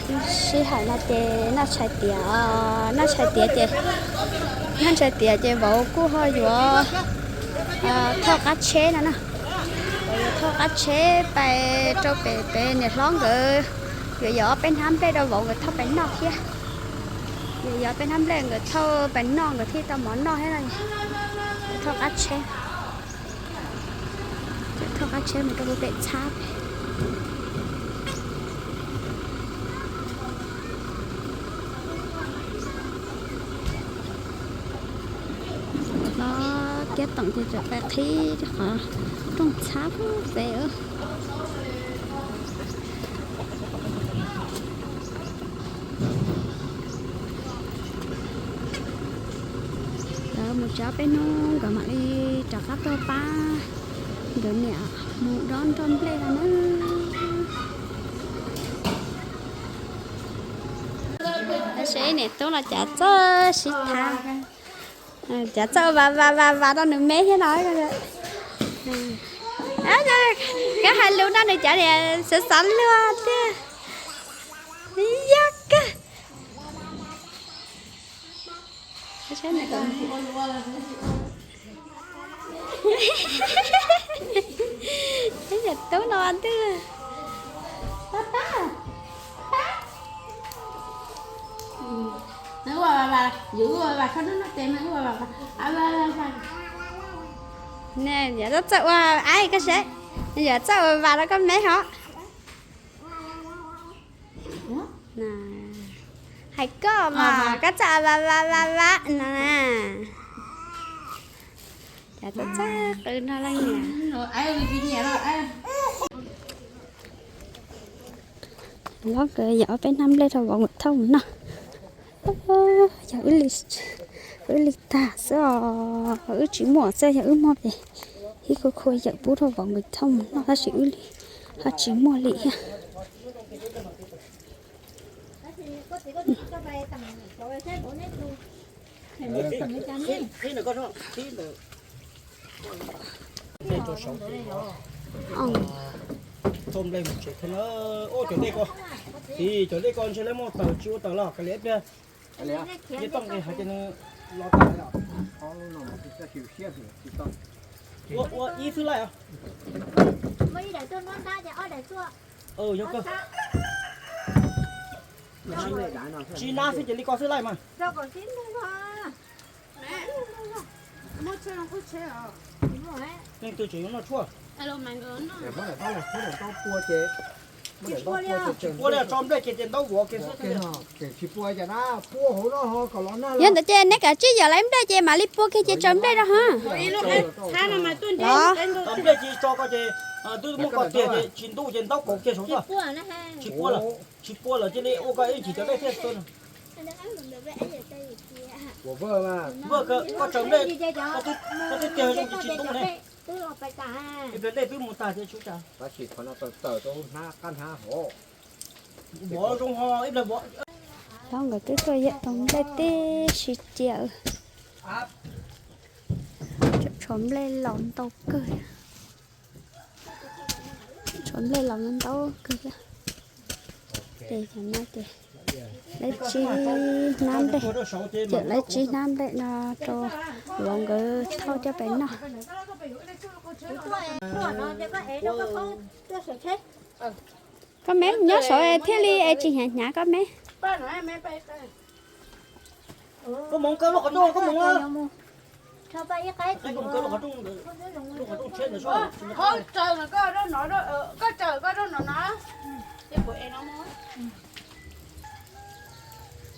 Sij hawm no ces noj tshais tiav, noj tshais tiav ces, noj tshais tiav ces vauv kuj ho yuav thauj qab tsheb no na. Vauv yuav thauj qab tsheb pais rau pem pem niam hlob nkawd, yuav yog ob peb hnab nplej rau vauv nkawd thauj pais noj thiab. Yuav yog ob peb hnab nplej nkawd thauj pais noj nkawd thiaj tau mov noj thiab no. Thauj qab tsheb, thauj qab tsheb mus rau pem txhab. Los kiab toom ces txawm pais qhib qhov rooj txhab pem. Lawv mus tsev ob peb hnub nkawd mam li rov qab tuaj pab nkawd niam mus dob nroj nplej no na. Tab sis niam tub no cav txawj sib tham, cav txawj vas vas vas vas rau nws me thiab no. Koj hais lus no nws cav niam xav xav luag tiag. Yog kawg. Niam tub no twb, pab, pab, pab. Yus ua vas vas, yus ua vas vas, koj noj noj tes mas ua vas vas. Yog txawj ua, aib koj saib, yog txawj ua vas rau koj me hov. Hais koj mas koj txawj vas vas vas vas no na. Cas txawj txawj qw no leej niam. Los nkawd yawm ob peb hnab nplej rau vauv nkawd thauj mus noj. Yog wb li tag xwb os, wb tsis muaj xwb, yog wb muaj ces ib khua khua yawm pub rau vauv nkawd thauj mus noj tab sis wb li ho tsis muaj li thiab. Txauj nplej mus tsev thiab na. Ua cov dej ko, cov dej ko ntshe lawv muaj taws tsis ua taws los kav liam ib pliag. Yeej tooj nqis hais tias nws los tag os. Ua ua ib xwb laij os. Yog kawg. Tsis nab xwb ces li ko xwb laij mas. Leej twg tseem yuav noj tshuaj? Tsis pua li, tso nplej kiag ces ntaub vov kiag xwb. Tsis pua cas na, pua hauv no ho kom los nag. Yog ntawd ces neb kav tsij yawm lawv nplej ces mam li pua kiag ces tsaws nplej rau hov. Los, nplej tsis tso ko ces twb muab ko tiag ces tsis ntuj ces ntaub kauv kiag saum toj. Tsis pua lawm, tsis pua lawm cia li ua ko ib chim cov dej thiaj tu. Vwj, koj tsaws nplej, koj twb tiag zoo ces tsis ntuj ne. Ib pliag dej twb mus tag thiab tsuv tsav. Tab sis qhov no tawm tawm rau hnab qab hnab hov. Vov zoo ho ib pliag vov. Hlob nkawd twb tuaj yawm tau nplej tib si cia. Tshuav nplej los ntau kawg. Tshuav nplej los ntau kawg thiab. Ces cov no ces lawv tsib hnab nplej, ces lawv tsib hnab nplej no rau vauv nkawd thauj coj pem noj. Koj me nyob saud thiaj li es tsis hnyav hnyav koj me. Koj mus kaw lub qhov rooj, koj mus.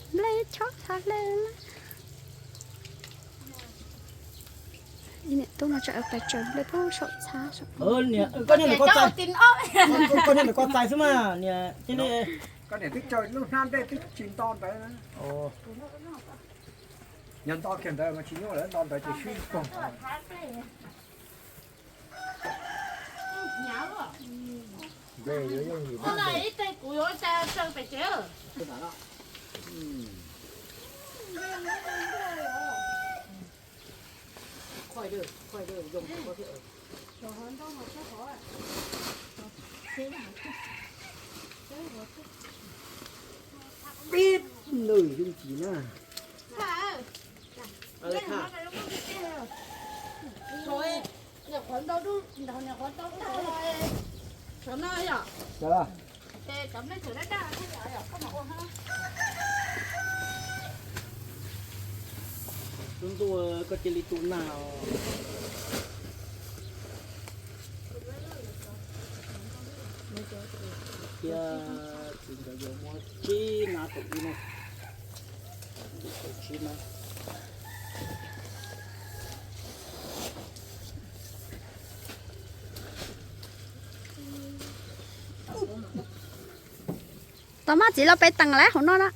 Nplej chob txha hle. Niam tub no tseem pais tsaws nplej pub saum txhab saum. Koj niag ntawm ko txais xwb mas niam cia li. Koj niam twb tsaws lub hnab nplej twb tsis nto ntawd. Yog nto kiag ntawd mas tsis nyuaj lawm, nto ntawd ces swb pog. Nws yooj yim na. Tub ntuj, koj cia li tu nag os. Cia txiv nkawd yuav muab tsib nab rau ib no. Tsib nab. Tau mab txiv los peb tees lawm hauv no na.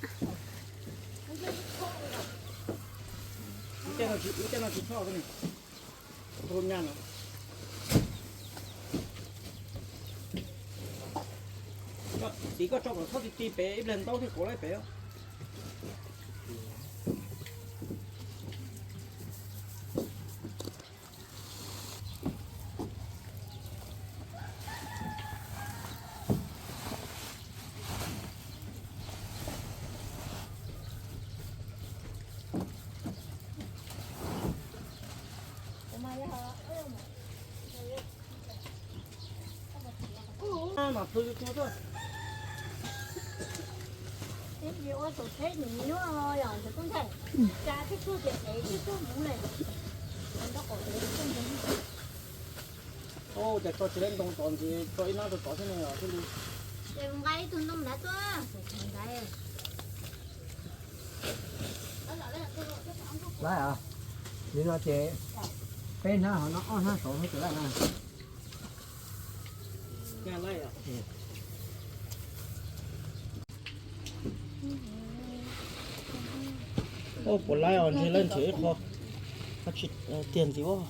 Txiv, koj tso kom txhob ti ti pem, ib pliag ntaub thiaj kauv laib pem. Mas plhws tus tuag. Ib ua tus tsheb nws nyuaj yom, ntawd kuj nthaij. Tsa tib tug tias ev tib tug mus ne. Ua ntaub qaum ev tib tug mus. Ua cas tso tsis laib ntoo tod ntxiv, tso ib nab rau tod thiab ne os thiaj li. Ces nqa ib tug ntoo nrad tuaj, ntawd. Laib os. Li no ces peb hnab hauv no, ob hnab saud no ces laib na. Puas laib os, ntshe laib nrhiav ib qho, qhov tsis tiag ntxiv as.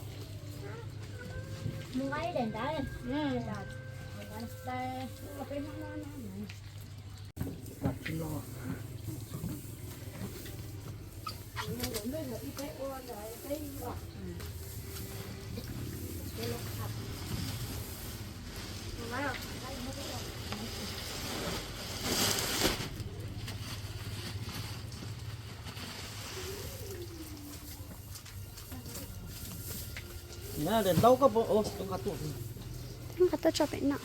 Ntaub koj puas, nqa tuaj tso pem no.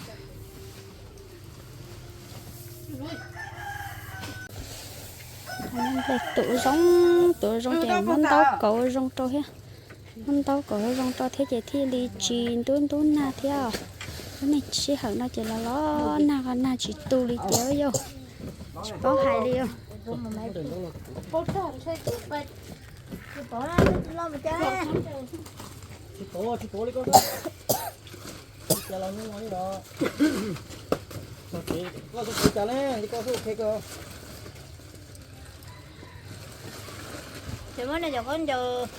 Tus zoo, tus zoo ces muab ntaub kauv zoo rau thiab. Muab ntaub kauv zoo rau thiab ces thiaj li tsis ntub ntub nag thiab. Lub me sij hawm no ces los los nag, nag tsis tu li ces yog tsis paub hais li. Tsis pom, tsis pom li koj. Tsis pom li koj. Tsis pom li koj. Koj xub xub cas ne, li koj xub ok koj. Ces muab nej cov khaub ncaws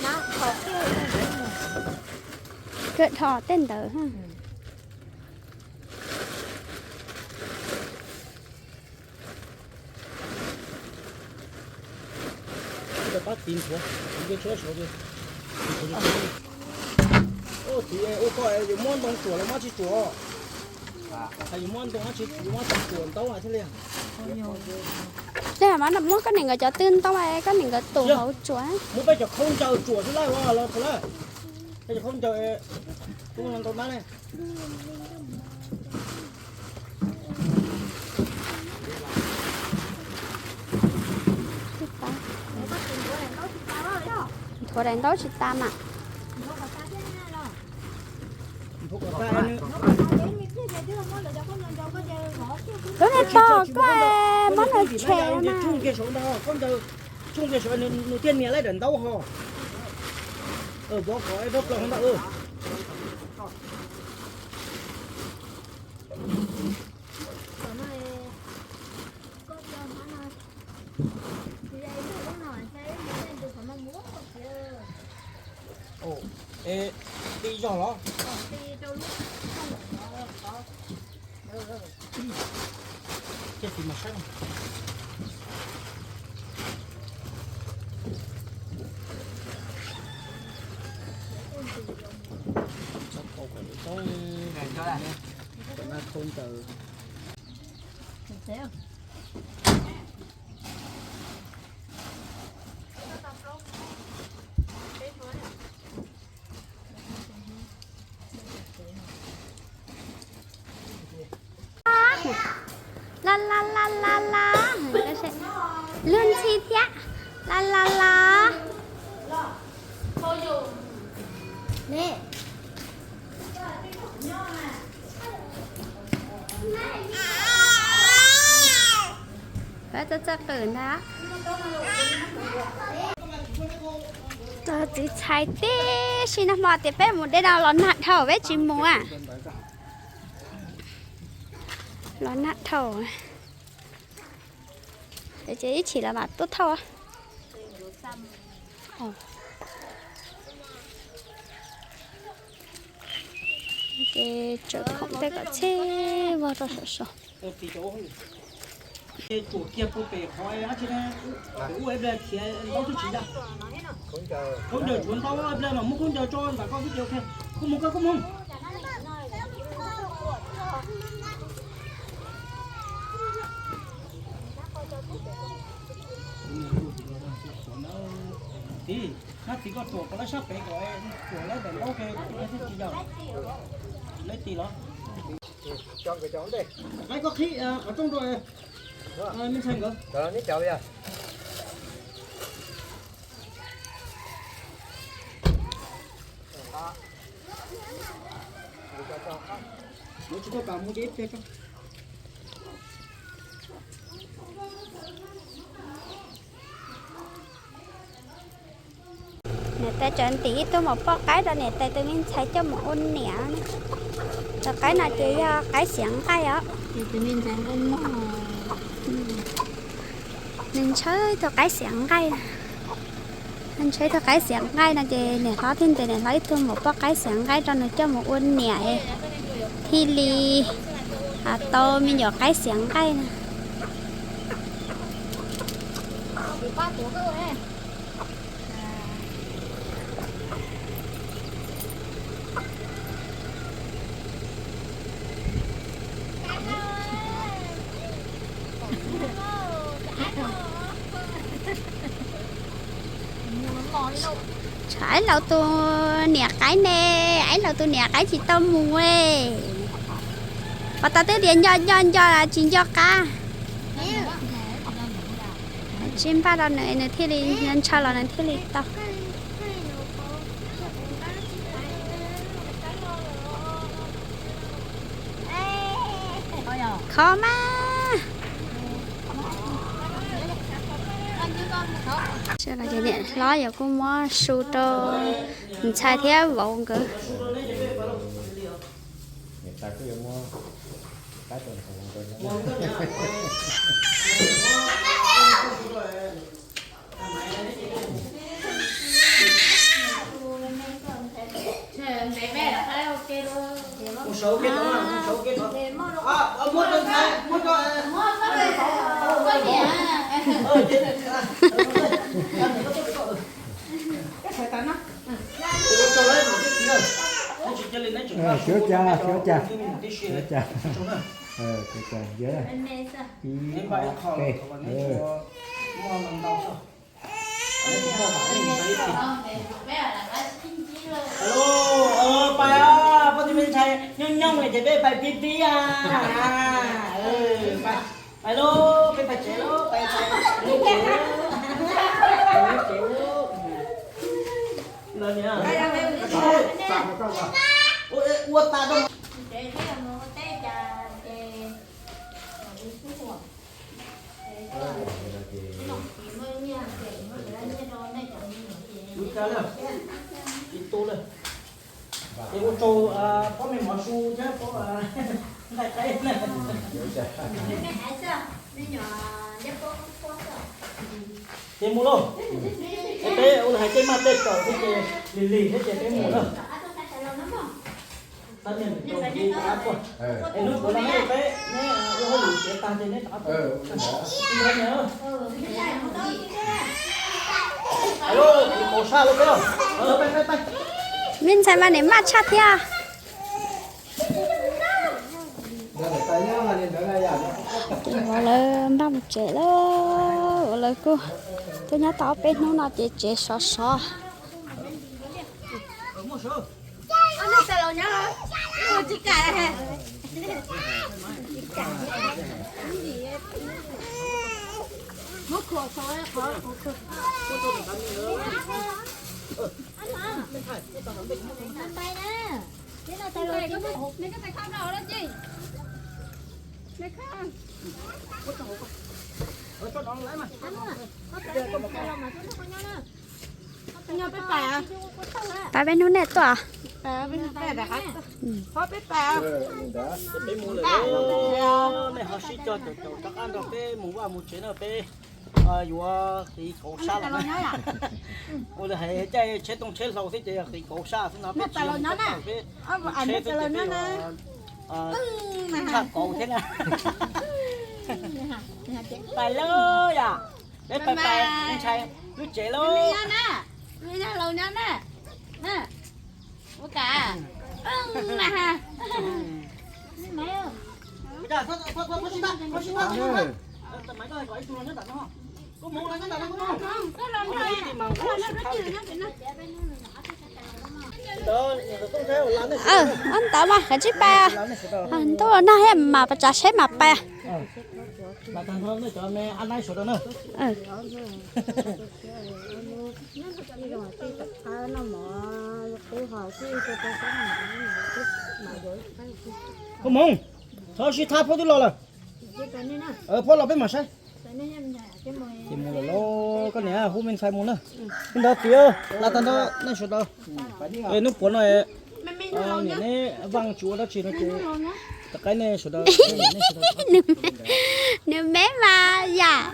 na, dhos xwb. Kawm dhos tej ntawd. Pab tiv nthuav, tiv nthuav saud. Txiv, ua koj yuav muab ntoo tsuam los muab tsis tsuam? Yuav muab ntoo tsis tsuam, muab tsuam ntaub thiaj li. Muab koj niam nkawd cov twj ntoo, koj niam nkawd tus hauv tsuam. Muab peb cov khaub ncaws tsuam xwb lawm los tau lawm. Peb cov khaub ncaws, ntau ntau nab ne. Nthuav daim ntaub tsis tas mas. Lub niag tos koj muab nws tshem mas. Tsoo kiag saud, nws thiaj nias laib daim ntaub ho. Vov kom ib pob plaub hauv ntawd. Ti zog los? Cia tiv mas saib. Tau kom lawv tau na, khaub ncaws. La la la la. Luag ntxhi thiab. La la la. Txawj txawj qw ntag. Txiv ntxhais tib si nag hmo tias peb mus de no los nag dhau peb tsis mus a. Los nag dhau. Ces ib chim los mam tuaj thauj. Ces tsaws khoom tej kom txhij vog rau saum saud. Ib, nab txiv koj tsuam kom lawv sab pem kom tsuam lawv daim ntaub ke, thiaj tsis yog lawv tis los. Qaib koj qhib qhov rooj rau me ntxhais nkawd. Tsis tau kam mus ces ib pliag tso. Niam tais tseem ntim ib tug maum poj qaib rau niam tais tus me ntxhais coj mus ua niam. Tus qaib no ces yog qaib xiav nqaij os. Nws ntshaw ib tug qaib xiav nqaij. Ntshaw ib tug qaib xiav nqaij no ces niam hlob thiaj ntes niam hlob ib tug maum poj qaib xiav nqaij rau nws coj mus ua niam, thiaj li tau me nyuam qaib xiav nqaij na. Tsam Aiv Laus tus niam qaib ne, Aiv Laus tus niam qaib tsis tau mus e. Pov tas twb tias nco nco nco tsis nco qab. Tsis npaj rau nws, nws thiaj li ntshaw los nws thiaj li tau. Khov mas. Niam hlob yog kuj muab su rau ntxhais thiab vauv nkawd. Xyov cas, xyov cas, xyov cas, xyov cas ntawd. Ib, ob, peb. Pais, poj tus me ntxhais nyooj nyooj ces peb pais pib pib a. Pais lauj, peb pais tsev lauj, pais, pais tsev lauj, pais tsev lauj. Ua tas rau. Ib tug na, ces ua tsaug pob me mov su thiab pob nqaij qaib na. Ces mus lauj. Es peb ua hais tej maj tej tawm thiab ces lig lig thiab ces peb mus na. Es hnub puav no neb peb neb ua hauj lwm tag ces neb rov tuaj. Me ntxhais mas niam maj tshaj thiab. Ces lawv npaj mus tsev lawm, lawv kuj twb nyob tau ob peb hnub no ces tsev sov sov. Pab peb hnub nej tuaj. Peb hnub peb pais. Nej ho sib cog caum caum rov qab nrog peb mus vaj mus tsev na, peb yuav qiv kauv sab los na. Ua li hais caij tsheb tooj tsheb hlau xwb ces yog qiv kauv sab xwb no, peb tsis yog mus tau peb tsheb xwb ces peb yuav tshaj kauv thiab na. Pais lauj yom, peb pais pais ntshai lub tsev lauj. Ob ntawd mas kav tsij pais, ntuj los nag thiab mas pas tsav tsheb mas pais. Koj Hmoov, txhob sib thab, phob twb los lawm. Phob los peb mam saib. Ces mus lawm lauj, koj niam hu me ntxhais mus na. Ntawd tiag, los tag nrho nej sawv daws. Hnub puav no niam neb vaj tsis ua dab tsi no ces rov qab nej sawv daws. Nws me mas yam.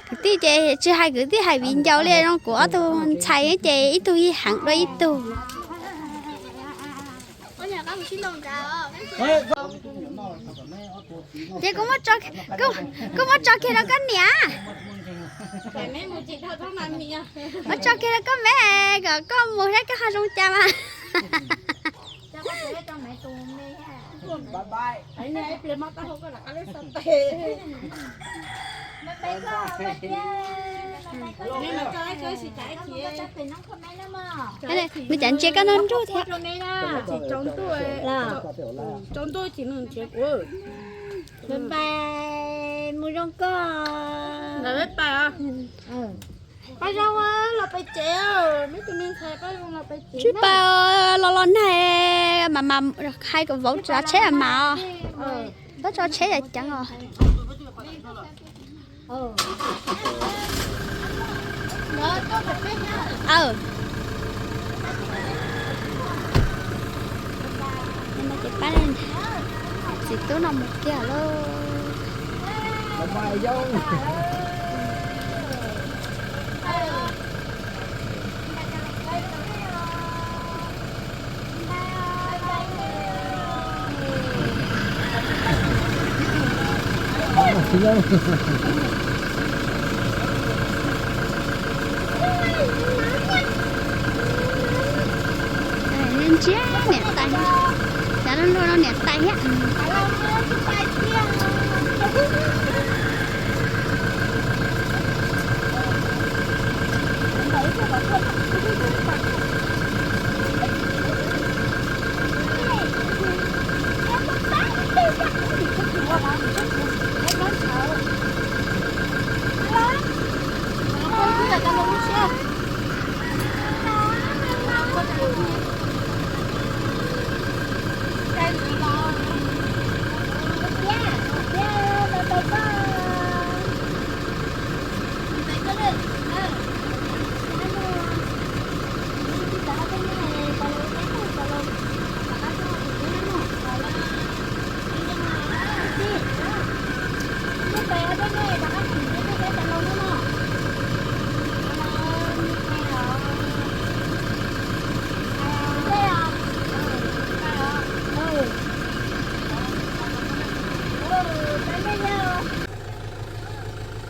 Kwv tij ces tsis hais kwv tij hais viv ncaus li no, kuv ob tug ntxhais ces ib tug yeej heev dua ib tug. Ces kuv muab tso kiag rau koj niam. Muab tso kiag rau koj me kom koj mus saib koj ho zoo cas mas. Nws cas ntsia koj nrog nrug thiab. Mus zoo koj. Pab zoo los pais tsev, peb tus me ntxhais pab zoo los pais tsev. Tsis pais los los nag mas mas hais kom vauv tsav tsheb mas os. Pab tso tsheb ceev os. Ces pab txiv tub no mus kiag lauj. Ntsia niam tais, cov no luaj no niam tais thiab.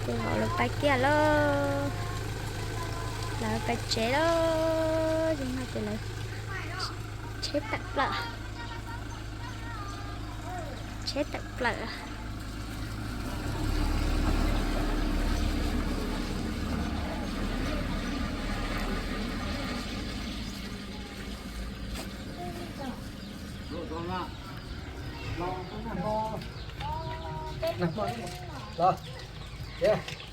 Ces hauv lawv pais kiag lauj, lawv pais tsev lauj, ces no ces lawv tsheb tawm plaws. Tsheb tawm plaws. Los, los,